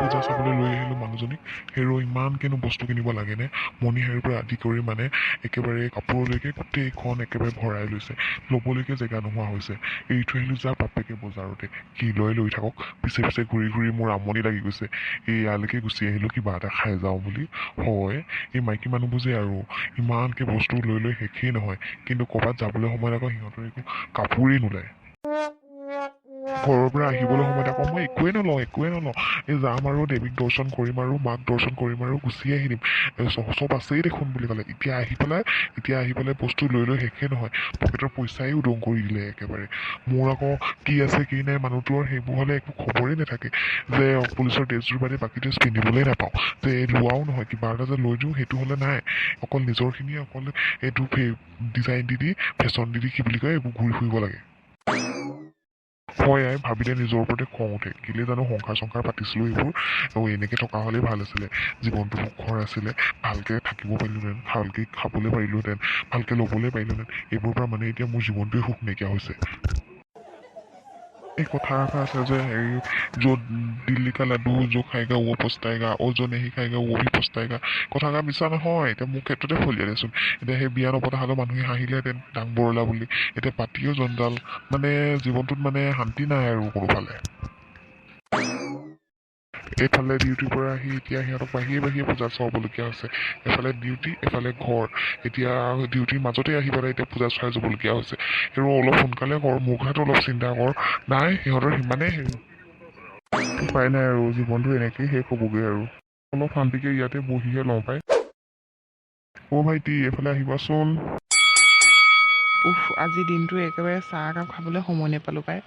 পূজা চাবলৈ লৈ আহিলোঁ মানুহজনীক। হেৰ' ইমানকেনো বস্তু কিনিব লাগেনে? মণিহাৰীৰ পৰা আদি কৰি মানে একেবাৰে কাপোৰলৈকে গোটেইখন একেবাৰে ভৰাই লৈছে, ল'বলৈকে জেগা নোহোৱা হৈছে। এৰি থৈ আহিলোঁ যা বাপেকে বজাৰতে, কি লয় লৈ থাকক। পিছে পিছে ঘূৰি ঘূৰি মোৰ আমনি লাগি গৈছে। এই ইয়ালৈকে গুচি আহিলোঁ কিবা এটা খাই যাওঁ বুলি। হয়, এই মাইকী মানুহবোৰ যে আৰু ইমানকৈ বস্তু লৈ লৈ শেষেই নহয়, কিন্তু ক'ৰবাত যাবলৈ সময়ত আকৌ সিহঁতৰ একো কাপোৰেই নোলায়। ঘৰৰ পৰা আহিবলৈ সময়ত আকৌ মই একোৱেই নলওঁ, একোৱেই নলওঁ, এই যাম আৰু দেৱীক দৰ্শন কৰিম আৰু মাক দৰ্শন কৰিম আৰু গুচি আহি দিম, চব আছেই দেখোন বুলি ক'লে। এতিয়া আহি পেলাই বস্তু লৈ লৈ শেষেই নহয়, পকেটৰ পইচাই উদং কৰি দিলে একেবাৰে। মোৰ আকৌ কি আছে কি নাই মানুহটোৰ সেইবোৰ হ'লে একো খবৰেই নাথাকে যে পুলিচৰ ড্ৰেছযোৰ বাদে বাকী ড্ৰেছ পিন্ধিবলৈ নাপাওঁ, যে লোৱাও নহয়, কিবা এটা যে লৈ দিওঁ সেইটো হ'লে নাই, অকল নিজৰখিনিয়ে অকল এইটো ডিজাইন দি দি ফেশ্বন দি দি কি বুলি কয় এইবোৰ ঘূৰি ফুৰিব লাগে। হয় আই, ভাবিলে নিজৰ ওপৰতে খং উঠে। কেলৈ জানো সংসাৰ চংসাৰ পাতিছিলোঁ এইবোৰ, আৰু এনেকৈ থকা হ'লেই ভাল আছিলে, জীৱনটো সুখৰ আছিলে, ভালকৈ থাকিব পাৰিলোহেঁতেন, ভালকৈ খাবলৈ পাৰিলোহেঁতেন, ভালকৈ ল'বলৈ পাৰিলোহেঁতেন। এইবোৰৰ পৰা মানে এতিয়া মোৰ জীৱনটোৱে সুখ নাইকিয়া হৈছে। এই কথা এষাৰ আছে যে হেৰি, जो दिल्ली का लड्डू जो खाएगा वो पछताएगा और जो नहीं खाएगा वो भी पछताएगा। কথাষাৰ মিছা নহয়, এতিয়া মোৰ ক্ষেত্ৰতে ফলিয়াই দেচোন। এতিয়া সেই বিয়া নপতা হ'লেও মানুহে হাঁহিলেহেঁতেন ডাং বৰলা বুলি, এতিয়া পাতিও জঞ্জাল, মানে জীৱনটোত মানে শান্তি নাই আৰু কোনোফালে। এইফালে ডিউটিৰ পৰা আহি এতিয়া সিহঁতক বাহিৰে বাহিৰে পূজা চোৱাবলগীয়া হৈছে। এফালে ডিউটি, এফালে ঘৰ, এতিয়া ডিউটিৰ মাজতে আহি পেলাই এতিয়া পূজা চোৱাই যাবলগীয়া হৈছে। আৰু অলপ সোনকালে কৰ, মোৰ কথাটো অলপ চিন্তা কৰ। নাই, সিহঁতৰ সিমানেই হেৰি, উপায় নাই আৰু, জীৱনটো এনেকেই শেষ হ'বগৈ আৰু। অলপ শান্তিকৈ ইয়াতে বহিহে লওঁ পাই। অ' ভাইটি, এইফালে আহিবাচোন। উফ, আজি দিনটো একেবাৰে চাহ একাপ খাবলৈ সময় নাপালোঁ পাই।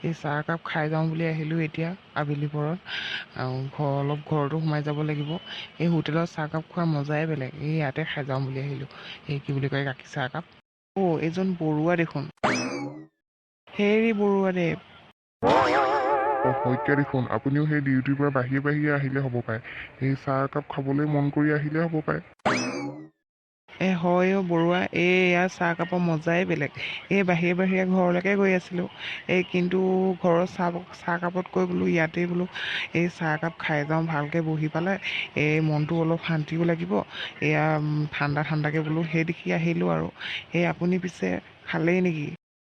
এই চাহ একাপ খাই যাওঁ বুলি আহিলোঁ এতিয়া আবেলি পৰত। আৰু ঘৰ অলপ ঘৰতো সোমাই যাব লাগিব। এই হোটেলত চাহকাপ খোৱাৰ মজাই বেলেগ, এই ইয়াতে খাই যাওঁ বুলি আহিলোঁ। এই কি বুলি কয়, গাখীৰ চাহ একাপ। অ' এইজন বৰুৱা দেখোন। হেৰি বৰুৱাদেৱ। অ' শইকীয়া দেখোন, আপুনিও সেই ডিউটিৰ পৰা বাহিৰে বাহিৰে আহিলে হ'ব পায়, এই চাহ একাপ খাবলৈ মন কৰি আহিলে হ'ব পায়। এই হয় অ' বৰুৱা, এই ইয়াৰ চাহকাপৰ মজাই বেলেগ। এই বাহিৰে বাহিৰে ঘৰলৈকে গৈ আছিলোঁ, এই কিন্তু ঘৰৰ চাহকাপতকৈ বোলো ইয়াতেই বোলো এই চাহ একাপ খাই যাওঁ ভালকৈ বহি পেলাই, এই মনটো অলপ শান্তিও লাগিব, এয়া ঠাণ্ডা ঠাণ্ডাকৈ বোলো সেই দেখি আহিলোঁ আৰু। এই আপুনি পিছে খালেই নেকি?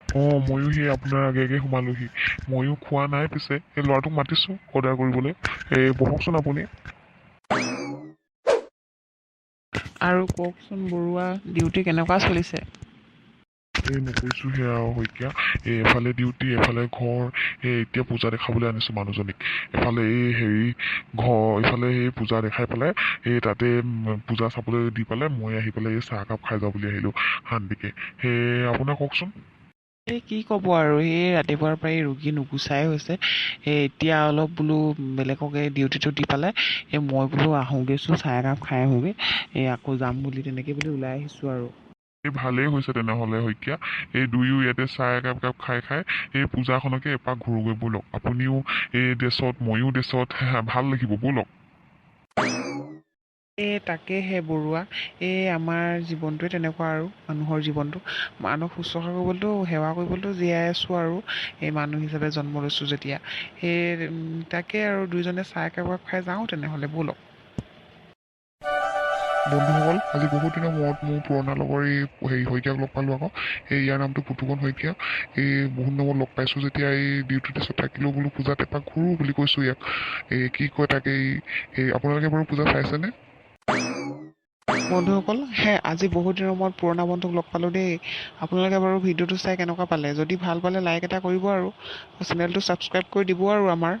অঁ, ময়ো সেই আপোনাৰ আগে আগে সোমালোহি, ময়ো খোৱা নাই পিছে। এই ল'ৰাটোক মাতিছোঁ অৰ্ডাৰ কৰিবলৈ। এই বহকচোন আপুনি। আৰু কওকচোন বৰুৱা, ডিউটি কেনেকুৱা চলিছে? এই নকৈছোঁহে আৰু শইকীয়া, এই এফালে ডিউটি, এফালে ঘৰ, এই এতিয়া পূজা দেখাবলৈ আনিছোঁ মানুহজনীক। এফালে এই হেৰি ঘৰ, এইফালে সেই পূজা দেখাই পেলাই এই তাতে পূজা চাবলৈ দি পেলাই মই আহি পেলাই এই চাহ একাপ খাই যাওঁ বুলি আহিলোঁ শান্তিকৈ। সেই আপোনাৰ কওকচোন। এই কি ক'ব আৰু, এই ৰাতিপুৱাৰ পৰা এই ৰোগী নুগুচাই হৈছে। এই এতিয়া অলপ বোলো বেলেগক এই ডিউটিটো দি পেলাই এই মই বোলো আহোঁগৈচোন, চাহ একাপ খাই আহোঁগৈ, এই আকৌ যাম বুলি তেনেকৈ বুলি ওলাই আহিছোঁ আৰু। এই ভালেই হৈছে তেনেহ'লে শইকীয়া, এই দুয়ো ইয়াতে চাহ একাপ একাপ খাই খাই এই পূজাখনকে এপাক ঘূৰোগৈ ব'লক। আপুনিও এই ড্ৰেছত, ময়ো ড্ৰেছত, ভাল লাগিব ব'লক। এই তাকেহে বৰুৱা, এই আমাৰ জীৱনটোৱে তেনেকুৱা আৰু, মানুহৰ জীৱনটো আনক শুশ্ৰূষা কৰিবলৈতো, সেৱা কৰিবলৈতো জীয়াই আছোঁ আৰু, এই মানুহ হিচাপে জন্ম লৈছোঁ যেতিয়া। সেই তাকে আৰু দুইজনে চাহ একাপ খাই যাওঁ তেনেহ'লে ব'লক। বন্ধুসকল, আজি বহুত দিনৰ মূৰত মোৰ পুৰণা লগৰ এই হেৰি শইকীয়াক লগ পালোঁ আকৌ। এই ইয়াৰ নামটো পুতুকণ শইকীয়া। এই বহুত দিনৰ মূৰত লগ পাইছোঁ যেতিয়া এই ডিউটি ড্ৰেছত থাকিলেও বোলো পূজাত এপাক ঘূৰোঁ বুলি কৈছোঁ ইয়াক। এই কি কয় তাকে। এই আপোনালোকে বাৰু পূজা চাইছেনে? বন্ধুসকল, হে আজি বহুত দিনৰ মূৰত পুৰণা বন্ধুক লগ পালোঁ দেই। আপোনালোকে বাৰু ভিডিঅ'টো চাই কেনেকুৱা পালে? যদি ভাল পালে লাইক এটা কৰিব আৰু চেনেলটো ছাবস্ক্ৰাইব কৰি দিব আৰু আমাৰ